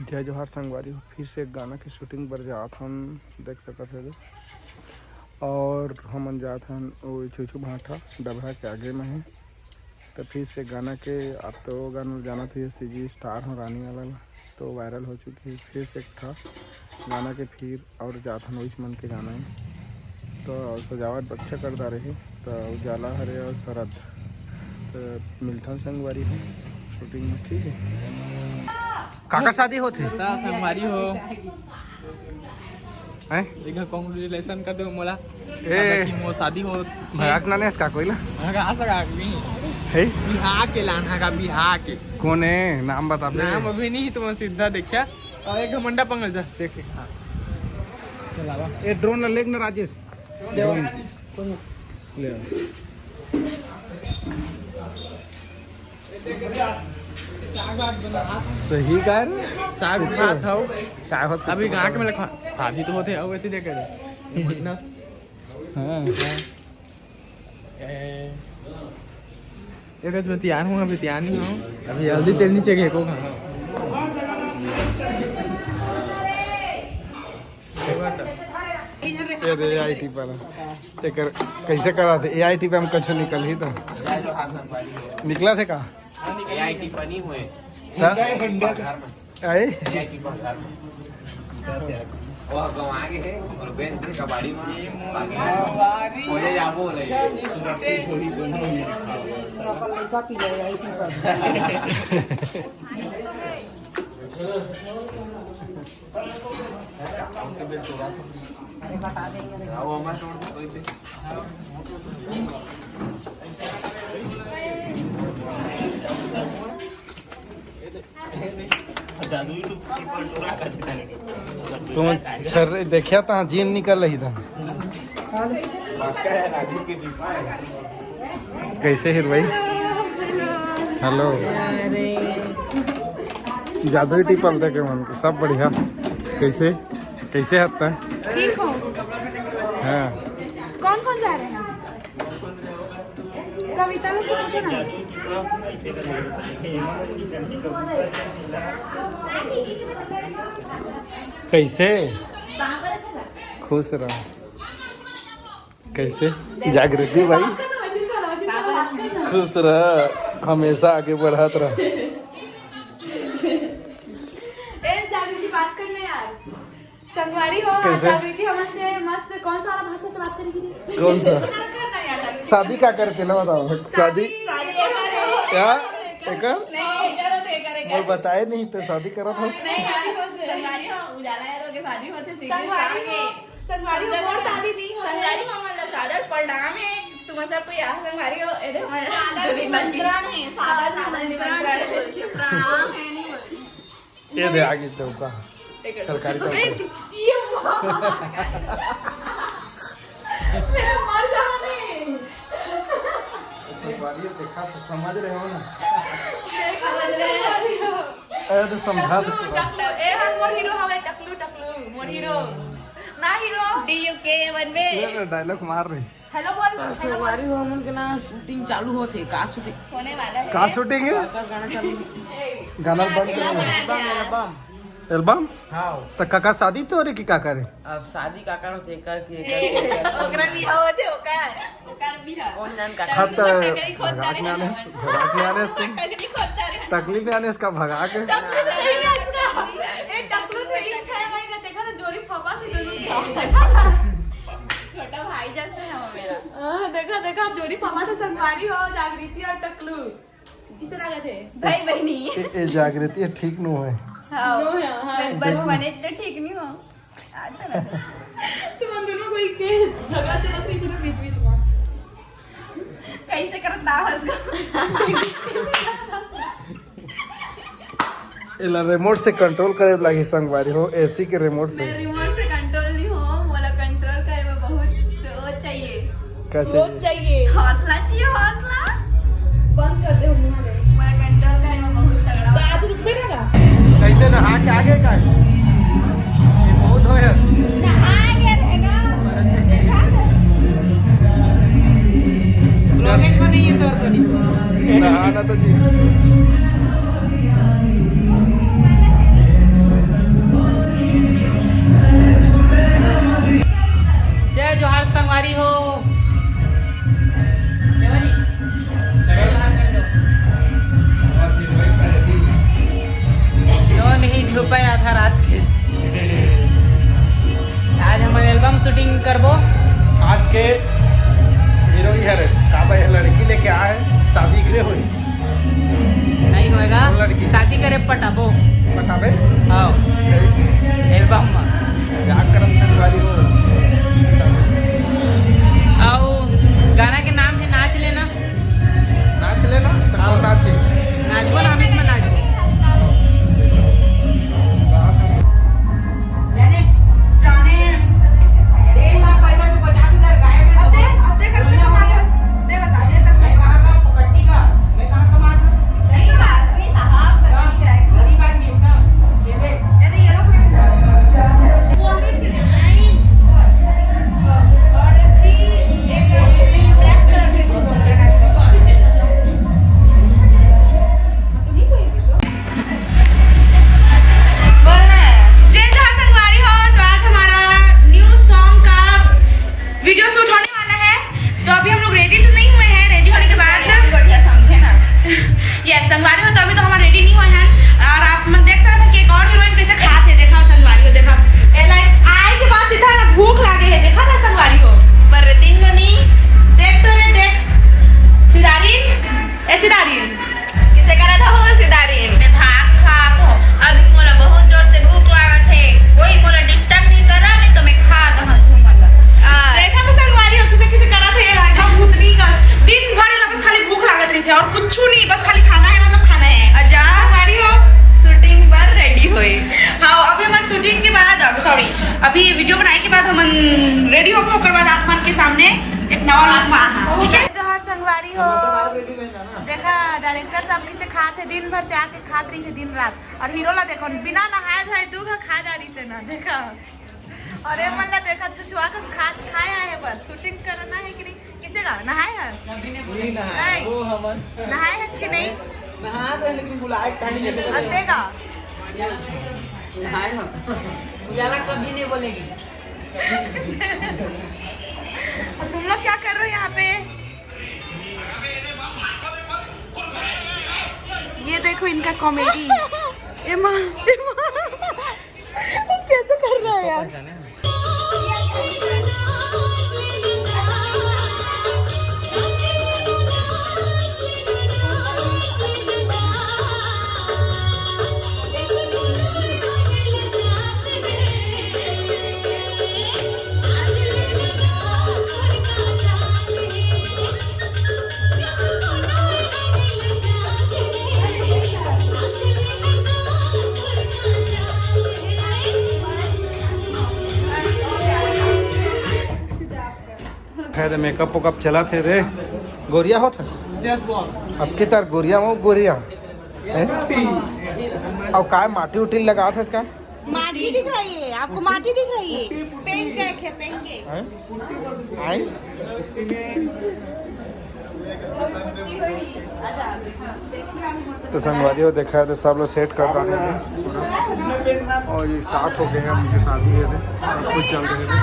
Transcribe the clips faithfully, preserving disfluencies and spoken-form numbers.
जय जोहार संगवारी हो, फिर से एक गाना के शूटिंग बर जात हन, देख सकत हो। और हमन जात हन वो छुछू भाटा डबरा के आगे में है, तो फिर से गाना के, आप तो वो गाना जानत हो, सीजी स्टार हो रानी वाला ला, तो वायरल हो चुकी है। फिर से एक ठा गाना के फिर और जात हन, वही मन के गाना है। तो सजावट अच्छा कर डारे हे, तो उजाला हरे और शरद, तो मिलथन संगवारी हो शूटिंग में, ठीक है। काकर शादी होत हे? त संगवारी हो। हैं? एक congratulation कर दो मोला। ए। काबर कि मोर शादी हो। भड़क ना नेस का कोई ला? भड़क आ सका आदमी। है? बिहा के लाना का, बिहा के। कौन है? नाम बता दे। नाम अभी नहीं, तुम सीधा देखा। और एक घमंडा पंगल जा, देख, देख, हाँ। चलावा। ए, ड्रोन ला लेग ना राजेश। ड्रोन। ले आ। सही का रे? साग भात हौ। का होत अभी गाँव के में लखा-, शादी तो होते, अब ऐसे देखे थे। मतलब हाँ। ए, एक आज मैं तैयार हूँ, अभी तैयार नहीं हूँ। अभी हल्दी तेल नीचे के को कहाँ? ये दे, ए आई टी पर। एकर कैसे करा थे? ए आई टी पे हम कछु निकल ही तो। निकला थे का? ए आई टी बनी हुए। हाँ? घर में। आए? ए आई टी पर घर में। वो गवा के है और बेच दे कबाड़ी में। बाकी खोजे जाबो ले। तुम छर्रे देखिया ता जीन निकल रही था। कैसे हीर भाई? हेलो। जादुई टीपल देखे मन को, सब बढ़िया। कैसे, कैसे हत्ता? ठीक हो? हाँ। कौन कौन जा रहे हैं? कविता लोग से पूछो ना। कैसे? खुश रहो। कैसे? जागृति भाई, खुश रह, हमेशा आगे बढ़त रह। ए, जागृति, बात करने यार। संगवारी हो, कैसे? जागृति हमन से मस्त कौन सा वाला भाषा से बात करेगी रे? कौन सा? करना यार, जागृति। शादी का करे तेला बताओ। शादी? शादी करो। क्या? एकर? नहीं, एकर होते, एकर, एकर। मोर बताए नहीं तो शादी करत हो। नहीं, शादी होते। संगवारी हो, उजाला यार के शादी होते, सीधे संगवारी शादी। हो, संगवारी हो, मोर शादी नहीं होते। संगवारी हो, मतलब सादर प्रणाम है। तुम सब कोई आ संगवारी हो, एदे हमारे सादर निमंत्रण है, सादर निमंत्रण है, प्रणाम है, नहीं बोलते। ये दे आगे चौका। सरकारी ए, चौका। ये माँ। मेरा मर जाने। संगवारी देखा तो समझ रहे हो ना? समझ रहे हो। अरे तो समझा तो टकलू, पूरा। टकलू। ए, हम मोर हीरो हवे, टकलू, टकलू, मोर हीरो। ना हीरो। डी यू के वन वे। ये तो डायलॉग मार रही। हेलो बोल, हेलो बोल। संगवारी हो, हमन के ना शूटिंग चालू होथे। का शूटिंग? होने वाला है। का शूटिंग है? काकर गाना चालू। गाना बंद करो। Album, album. एल्बम? हाँ। तो काका शादी तो रे कि काकर? अब शादी काकर होथे, कर के, कर के, कर के। ओकरा भी होथे, ओकर, ओकर भी है। कौन जान काकर? हाँ, तो टकली खोद भगा के डारे आने, हैं। भगा के आने इसको। टकली खोद डारे हैं। टकली में आने इसका भगा के। टकली नहीं है इसका। ए, टकलू तो एक छाया भाई का देखा ना, जोड़ी फपा से दोनों का। छोटा भाई जैसे है वो मेरा। हाँ, देखा, देखा, जोड़ी फपा तो संगवारी हो, जागृति और टकलू। किसे लागत है? भाई बहनी। ए, ए जागृति है, ठीक नो है। हाँ। नो है, हाँ। बच-, बचपने इतने ठीक नहीं हो। तुम दोनों को एक झगड़ा चलत रही थी ना बीच बीच में। कैसे करत ना हंस गो। एला रिमोट से कंट्रोल करे लागी संगवारी हो, ए सी के रिमोट से। मैं रिमोट से कंट्रोल नहीं हो, मोला कंट्रोल करे में बहुत वो चाहिए। का वो चाहिए? चाहिए। हौसला चाहिए, हौसला। बंद कर दे मुंह में। मोला कंट्रोल करे में बहुत तगड़ा। तो आज रुकबे ना का? कैसे नहा के आगे का? ये बहुत हो यार। नहा के रहेगा। देखा? ब्लॉगिंग में नहीं है तो और तो नहीं। नहाना तो जी। के हीरो ही हरे, काबर ये लड़की लेके आए, शादी करे होई। नहीं होएगा। कौन लड़की? शादी करे पटाबो। पटाबे? हाँ। नहीं। एल्बम में। जागरण संगवारी हो। आओ, गाना के नाम है नाच लेना। नाच लेना? तो कौन हाँ। नाची? नाचबो ना, हम इसमें नाचबो। जाने, जाने, डेढ़ लाख पैसा में पचास हजार गायब है। अब दे, अब दे, करके कमा लिया। दे, बता दे, मैं कहाँ का पकड़ती का? मैं कहाँ कमा था? नहीं, बात हुई साहब, कभी नहीं जाएगा। गरीब आदमी एकदम। ये देख। ये देख, ये लो। वो अच्छा दिख रहा है। और ठीक, एक black colour में भी गोल्डन है। बोलना है। जय जोहार संगवारी हो, तो आज हमारा न्यू सॉन्ग का वीडियो शूट होने वाला है। तो अभी हम लोग रेडी तो नहीं हुए हैं, रेडी होने के बाद बढ़िया समझे ना। यस, संगवारी हो, तो अभी तो हमारा रेडी नहीं हुए हैं। और आप मन देख सकते हैं कि एक और हीरोइन कैसे खात है। देखा संगवारी हो, देखा, एला आए के बाद सीधा ना भूख लागे है। देखा था संगवारी हो, पर तीन गनी देख तो रे, देख सिदारिन, ए सिदारिन। किसे करा था हो सिदारिन? मैं भात खात हो। अभी मोला बहुत जोर से भूख लागत है। कोई मोला डिस्टर्ब नहीं करा, नहीं तो मैं खात हूँ, मतलब। आ, देखा तो संगवारी हो, किसे किसे करा था ये लड़का भूतनी का। दिन भर एला बस खाली भूख लागत रही थे और कुछ नहीं, बस खाली खाना है, मतलब खाना है। अच्छा। संगवारी हो। शूटिंग पर रेडी होई। हाँ, अभी हम शूटिंग के बाद, सॉरी, अभी वीडियो बनाए के बाद हम रेडी होबो, ओकर बाद आप मन के सामने एक नवा लुक में आना, ठीक है? जोहार संगवारी हो। हमेशा बाहर रेडी रहना ना। देखा, डायरेक्टर साहब किसे खात है, दिन भर से आके खात रही थे दिन रात। और हीरो ला देखो, बिना नहाए धोए दू घा खा डारी से ना, देखा। और ये मन ला देखा, छुछुआ के खात खाए आए हैं, बस शूटिंग करना है कि नहीं? किसे का नहाए है? नहीं नहाए, नहीं। वो हमर नहाए है कि नहीं? नहा तो है, लेकिन बुलाए टाइम कैसे और बदले? देगा? नहाए ना। उजाला कभी नहीं बोलेगी। और तुम लोग क्या कर रहे हो यहाँ पे? ये देखो इनका कॉमेडी। एमा, एमा। कैसे कर रहा है यार? खैर, मेकअप वेकअप चला थे रे। गोरिया होत हस? Yes boss. अब के तार गोरिया में गोरिया। हैं? अब काय माटी उटी लगात हस का? माटी दिख रही है आपको, माटी दिख रही है। पेंट का है, पेंट के। हैं? आई? तो संगवारी हो, देखा है तो सब लोग सेट कर डाले हैं और ये स्टार्ट हो गए हैं उनकी शादी है, सब कुछ चल रहे हैं।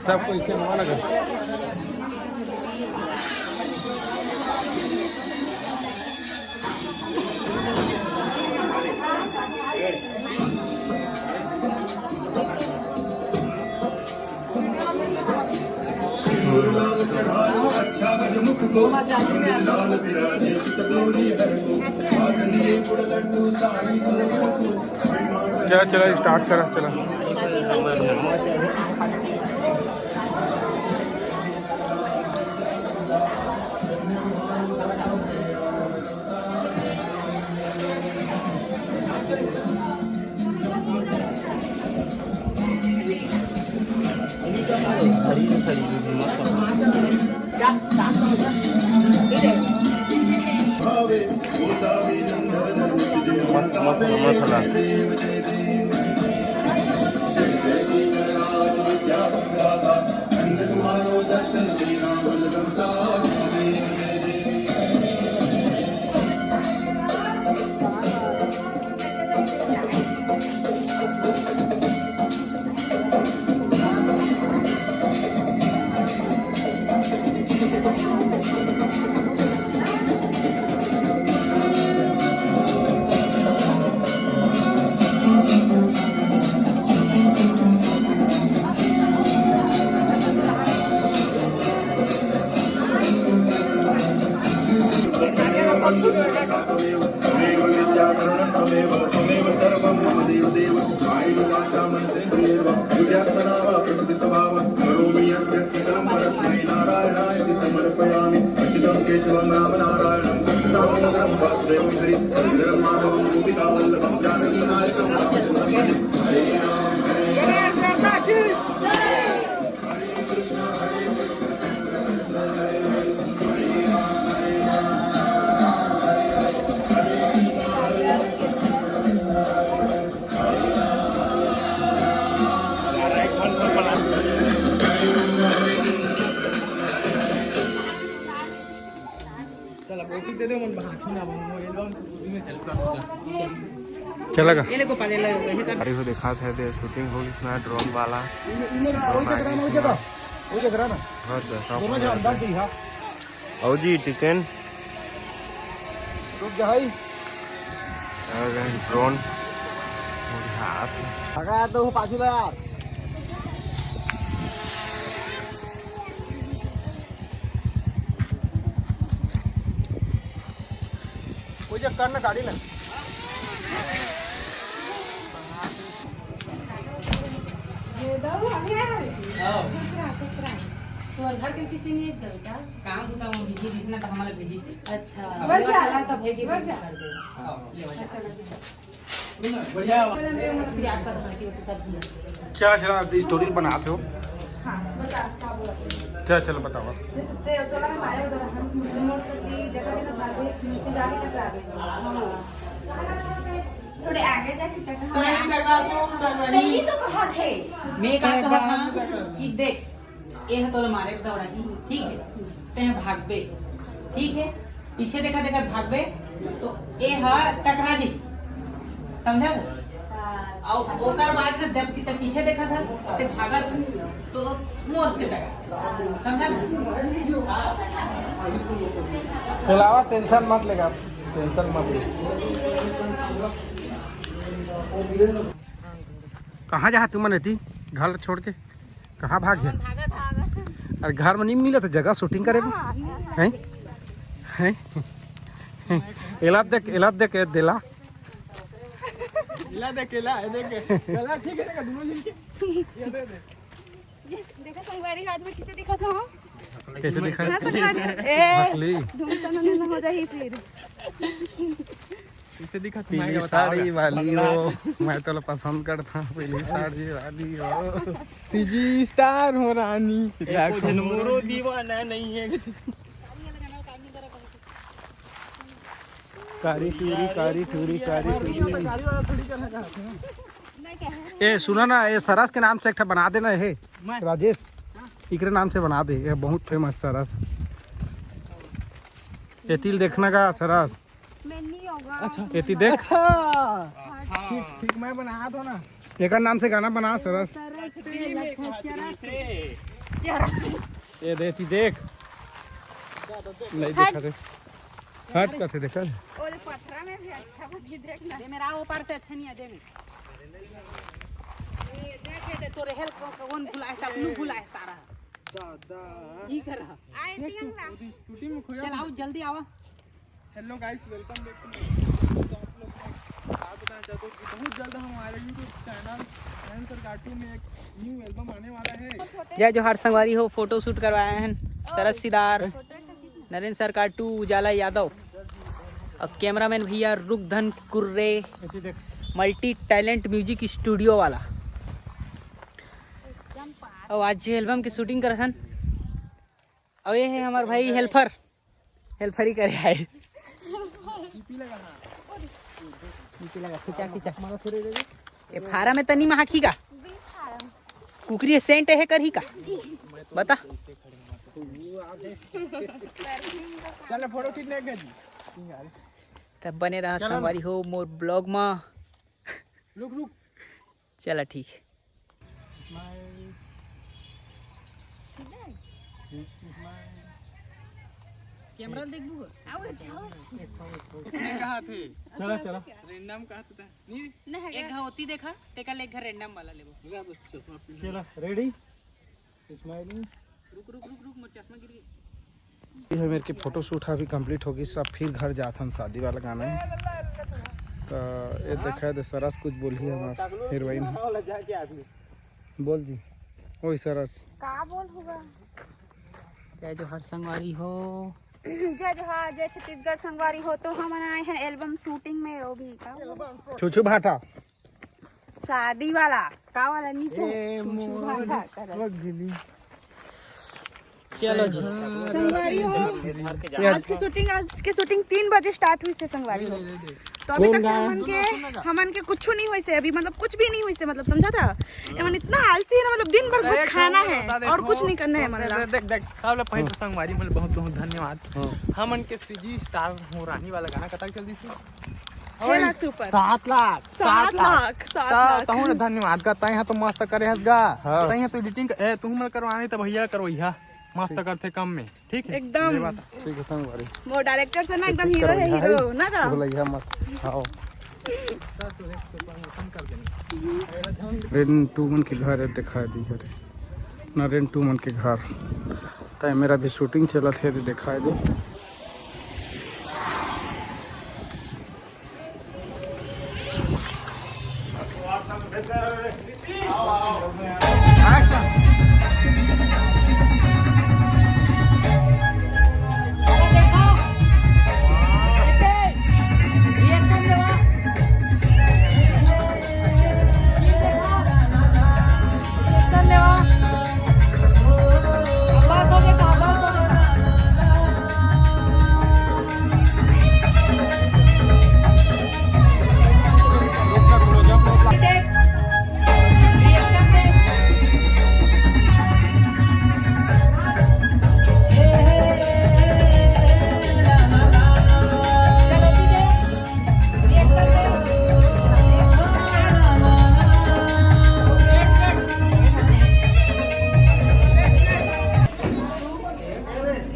सबको इसे हुआ लगा। क्या चला, स्टार्ट करा, चला। मस्त, मस्त, मस्त। चला, गोटी दे दे, मन हाथ में ना, वो एल्बम में चल कर जा। चलेगा। ये ले गोपाल, ये ले, ये कर। अरे, वो दिखात हे, दे, शूटिंग हो इसमें ड्रोन वाला। इन्हें, इन्हें, वो देख रहा ना, वो देख रहा, वो देख रहा ना। हाँ, दे, सब दोनों हो जन गया। अंदर दी, हाँ। आओ जी, टिकन। रुक जा भाई। आ गए ड्रोन। और हाथ। भगा यार, तो वो पाछू ला यार। कोई चक्कर ना, गाड़ी ना। ये दो अभी आ रहे हैं। आओ। दूसरा, दूसरा। तुम्हारे घर के किसी नहीं है इस घर का? काम होता वो बिजी, जिसने तो हमारा भेजी से। अच्छा। बच्चा। चला तो भेजी, बच्चा। कर दे। हाँ, ये वाला। अच्छा, लगे। बढ़िया। फिर आपका घर की सब्जी है। चला, चला, आप स्टोरी बनाते हो। हाँ, बता, क्या बोला? चला, चला, बताओ। जैसे ते-, चला, हम आए उधर, हम मोड़ तक की जगह थी ना, ताकि जाके टकरा गए। थोड़े आगे जाके टकरा। टाइम लगा, सौ टकरा। तेरी तो कहा थे। मैं का कहा था कि देख, ए ह तोला मारे के दौड़ाही, ठीक है, ते ह भागबे, ठीक है, पीछे देखा देखा भागबे, तो ए ह टकरा जी, समझा? हाँ। अउ ओकर बाद में जब कि ते पीछे देखा था, ते भागा था, तो मोर से टकरा, समझा? चलावा, टेंशन मत लेगा, टेंशन मत ले। कहाँ जा तुमन एती घर छोड़ के? कहाँ भाग गया? भागत, भागत। अरे घर में नहीं मिला तो जगह शूटिंग करे बर। हाँ, नहीं। हैं? हैं? एला देख, एला देख, ए देला। एला देख, एला, ए देख। एला ठीक है, देखा, दोनों जन के। ये दे दे। ये देखा, संगवारी, आज मैं किसे दिखा था? कैसे दिखा? ना संगवारी। ए, भकली। ढूंढता ना, ना हो जाही फिर। इसे दिखा था, पीली साड़ी वाली हो, मैं तो पसंद करता हूँ पीली साड़ी वाली हो। सीजी स्टार हो रानी, एको झन मोरो दीवाना नहीं है। कारी टूरी, कारी टूरी, कारी टूरी। ए, सुना ना, ये सरस के नाम से एक ठा बना देना हे, मैं? राजेश, इकरे नाम से बना दे, ये बहुत फेमस सरस। ये तिल देखना का सरस। मैं नहीं होगा। अच्छा। एती देख। अच्छा। हाँ। ठीक, ठीक, मैं बना दो ना। एकर नाम से गाना बना सरस। सरस के लखोटिया से। ये दे, एती देख। नहीं हट। देखा देख। हट कथे देखा। ओ, ये पथरा में भी अच्छा बनी, देख ना। ये मेरा ऊपर से अच्छा नहीं है, दे मेरे। ये देख, ये दे, तोरे हेल को, कौन भुलाए, टकलू भुलाए सारा। दादा। ई कर रहा। आए देख तू, दियंग ना। ओदी शूटिंग में खोया चल, था। आओ, जल्दी आवा। Hello guys, welcome back to my channel। तो आप लोग को एक बात बताना चाहता हूँ कि बहुत जल्द हमारे YouTube channel Narendra sir cartoon में एक न्यू एल्बम आने वाला है। जय जोहार संगवारी हो, फोटो शूट करवाए हैं सरस सिदार, नरेंद्र सर कार्टू, उजाला यादव और कैमरामैन भैया Rukdhan Kurre, multi talent music studio वाला। और आज एल्बम की शूटिंग करत हन। और ये है हमार भाई हेल्पर, हेल्पर ही करे आए। टीपी लगा, हाँ। टीपी लगा, खींचा, खींचा। मारा थोड़े दे दे। ये फारा में तनी महाखी का? कुकरी सेंट है करही का? बता। चल, फोटो खींचने गए जी। तब बने रहा चलो ना। संगवारी हो मोर ब्लॉग मा। रुक, रुक। चला ठीक। स्माइल। स्माइल। कैमरा देखबू? आओ, उठाओ। इसने कहा थे। चला, चला। रैंडम कहा था। नहीं। नहीं है एक क्या? घा होती देखा, तेका ले एक घा रैंडम वाला लेबो। मेरा बस चश्मा पहन। चला, रेडी? स्माइलिंग। रुक, रुक, रुक, रुक, मोर चश्मा गिर गई। ये है मेरे के फोटोशूट अभी कंप्लीट होगी, सब फिर घर जात हन, शादी वाला गाना है। तो ये देखा है, तो सरस कुछ बोली है हमार हीरोइन। बोल जी, ओए सरस। का बोल होगा? जय जोहार संगवारी हो। जय जोहार, जय छत्तीसगढ़ संगवारी हो। तो हमन आए हैं एल्बम शूटिंग में, वो भी का छुछू भाटा। शादी वाला का वाला नी के? छुछू भाटा करत। चलो जी। संगवारी हो, आज की शूटिंग, आज की शूटिंग तीन बजे स्टार्ट हुई से संगवारी हो। तो अभी तक से हमन के, हमन के कुछ नहीं हुई से अभी, मतलब कुछ भी नहीं हुई से, मतलब समझा था। हमन इतना आलसी है ना, मतलब दिन भर बस खाना है और कुछ नहीं करना है हमन ला। देख, देख, सब ले पहले तो संगवारी मन बहुत बहुत धन्यवाद। हमन के सीजी स्टार हो रानी वाला गाना कतक चल दिस? छह लाख से ऊपर। सात लाख, सात लाख, सात लाख। तहूँ ने धन्यवाद का, तैं ह तो मस्त करे हस गा। हाँ। तैं ह तो एडिटिंग, ए, तुहूँ मन करवानी त भैया करवइहा, मस्त करथे कम में, ठीक है? एकदम। ठीक है संगवारी। वो डायरेक्टर से ना एकदम हीरो है, हीरो ना का? भुलैया मत। हाँ। रेंटू मन के घर है, दिखा दी है। नरेन टू मन के घर। तय मेरा भी शूटिंग चलत हे, दिखाई दे।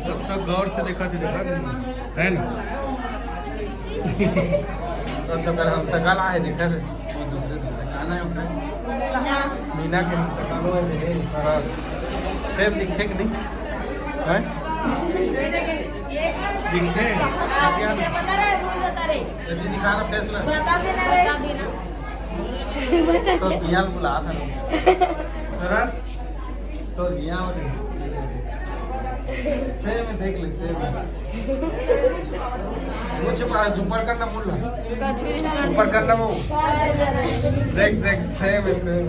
अब तो गौर से देखा थे, देखा थे। है ना? अब तो कर हम सकल आए देखा थे। वो दूसरे दूसरे। का नाम है उनका? मीना के हम सकल हुए थे, सारा। सेम दिखे कि नहीं? हैं? दिखे? क्या? जल्दी दिखा ना फेस ला। तो दियाल बुला था। सरस? तो लिया हो नहीं। सेम है, देख ले, सेम है। वो छुपा, ऊपर करना बोल रहा। ऊपर करना वो। देख, देख, सेम है, सेम।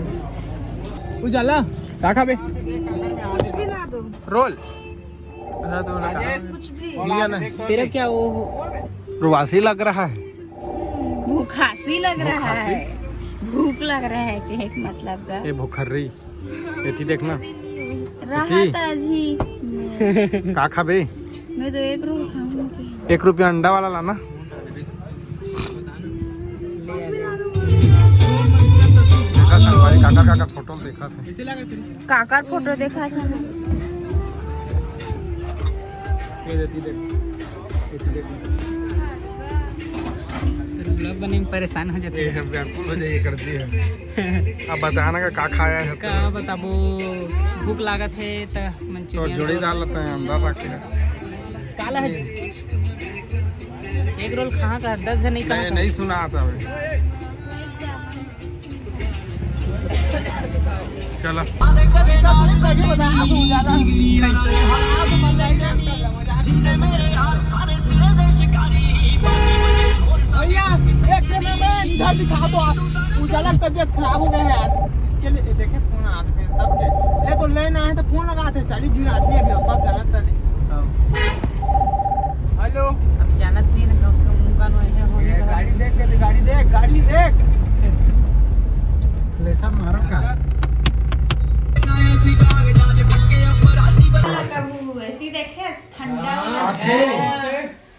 उजाला, का खाबे? कुछ भी ला दो। रोल। ना तो ना कहा। कुछ भी। लिया ना। तेरा क्या वो हो? प्रवासी लग रहा है। भूखासी लग रहा है। भूख लग रहा है, कहे के मतलब का। ये भूखर्री। एती देखना। रहा एती। ताजी में। का खाबे? मैं तो एक रोल खाऊंगी। एक रुपया अंडा वाला लाना। देखा संगवारी, काकर काकर फोटो देखा थे। काकर फोटो देखा था। ये देती देख। ये देख। ब्लॉग बने में परेशान हो जाते हैं। ये बेवकूफ हो जाइए करती है। अब बताना का, का खाया है का तो। बताबो, भूख लागत है तो तो मंचूरियन जोड़ी रोल। डाल लेते हैं अंदर रख के। काला है। एक रोल कहाँ का? दस का नहीं, कहाँ नहीं, का? नहीं सुना आता भाई। चला। भैया, एक cameraman इधर दिखा दो आप। उजाला की तबीयत खराब हो गया है यार। इसके लिए देखे फोन आते हैं सबके। ले तो लेना है तो फोन लगाते हैं। चालीस जन आदमी है, सब गलत है। हेलो। अब जानत नहीं ना, उसका मुंह का नो है, हो ये गया। गाड़ी देख के, गाड़ी देख, गाड़ी देख। लेसर मारो का? कबू ऐसी देखे, ठंडा वाला। हाँ।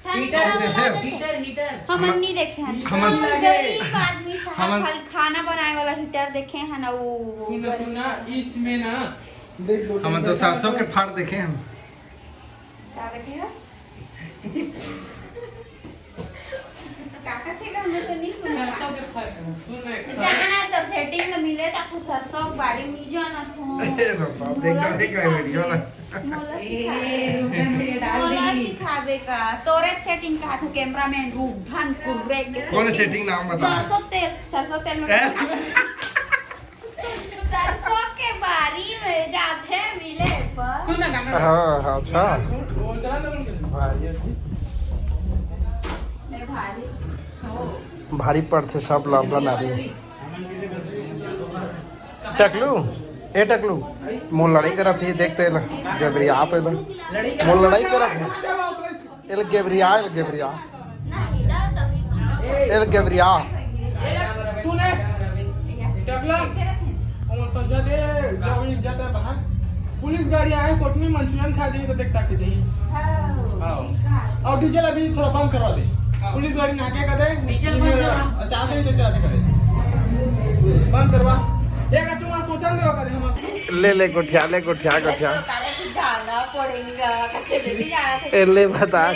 ठंडा वाला। Heater, heater. हमन नहीं देखे हैं। हमन गरीब आदमी साहब हमन खाली खाना बनाए वाला हीटर देखे हैं ना, वो, वो सुन, सुन ना, इसमें ना, देख, हमन तो सरसों के फाड़ देखे हैं। का देखे हो? काका छे का हमने तो नहीं सुना। सरसों के फर्क है। सुन ना, एक जहाँ ना तब सेटिंग में मिले, तब तो सरसों के बारे में जाना था। अरे बाप, देख, मोला देख, देख, सिखाबे। वीडियो ना। मोला ए, सिखाबे। रुक, मैं डाल मोला दी। सिखाबे का। तोरे सेटिंग का था, कैमरामैन, रुक, धन, कुर्रे के कौन सेटिंग? सेटिंग नाम बता। सरसों तेल, सरसों तेल में ए? सरसों के बारी में जाथे मिले पर। सुन ना गाना। हाँ, हाँ, अच्छा। सुन, वो चला ना उनके। भारी पड़थे सब ला बनारी। टकलू, ए टकलू, मोर लड़ाई करत हे, देख ते ला, गेबरिया तो ला, मोर लड़ाई करत हे। एल गेबरिया, एल गेबरिया, एल गेबरिया। तूने टकला, वो समझा दे, जो भी इज्जत है बाहर। पुलिस गाड़ी आए, कोटनी मंचूरियन खा जाइए तो देख ताके जाइए। हाँ। और डीजल अभी थोड़ा बंद करवा दे। पुलिस गाड़ी ना के कदे, डीजल बंद करवा। चाचा ही तो चाचा कदे। बंद करवा। एक अच्छा वहाँ सोचा नहीं होगा, हम ले, ले, गोठिया, ले, गोठिया, गोठिया। तो तारे कुछ जाना पड़ेगा, कच्चे ले भी जाना ए, ले, बता। ए।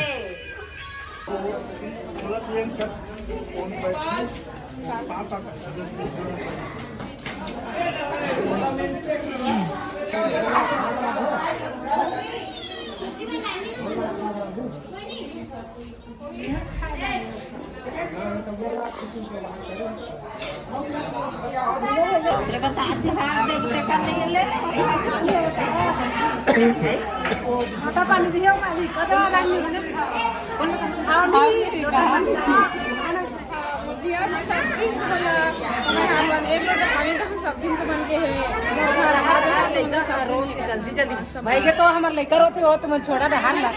जल्दी जल्दी भाई के तो हमर लइका रोथे हो, तुमन छोड़ा डहार ला।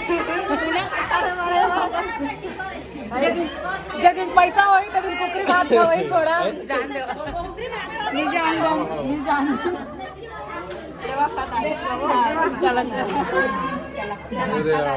जे दिन, जे दिन पैसा होही, ते दिन कुकरी भात खवाही, छोड़ा, जान दे। नहीं जान दो, नहीं जान दो। चला, चला। चला, चला।